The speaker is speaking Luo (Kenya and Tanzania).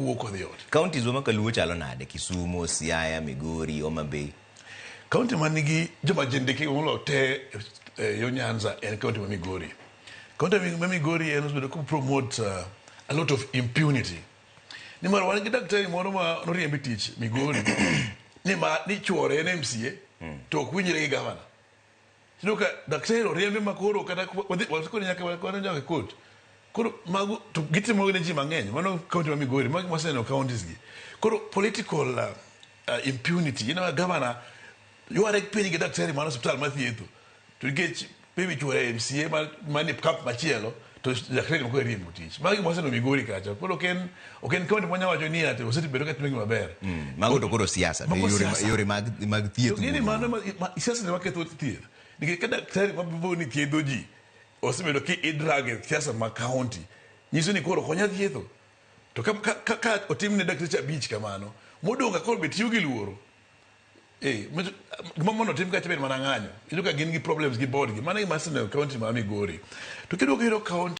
Wuok kodhi ot. Counties wa makaluo chalo nade? Kisumo, Siaya, Migori, Homa Bay. County man nigi joma jendeke moloyo te e yo Nyanza en county ma Migori. County ma Migori en osebedo ka promote a lot of impunity. Nimar wan gi daktari moro ma noriemb e tich Migori ni ma ni chuore en MCA to ok winjre gi gavana. Iyudo ka daktari oriembe ma koro kata wadhi kode nyaka nyaka e court. Koro mago to gitimo ne ji mang'eny. Mano county ma Migori, mago waseneno counties gi. Koro political impunity, ineno governor yware piny gi daktari man osiptal mathietho. To nikech maybe chuore MCA manie camp machielo to daktari moko iriembo tich. Mago gima waseneno Migori kacha. Koro ok en ok en county mwanya wacho ni ati osebedo ka timo gima maber. Mago to koro siasa. Mago Yore, siasa. yore mag thieth. To gini mano siasa ema ketho thieth. Nikech ka daktari mabibo ni thiedho ji osebedo ki idrag e siasa ma county, nyiso ni koro ok onyal thietho. To ka otim ne dakteche abich kamano, modong' ka koro be tiyo gi luoro. Eh, gima mondo otim kacha bed mana ng'anyo. Iyudo ka gin gi problems gi board gi. Mano e gima aseneno e county ma Migori. To kiduogo iyudo county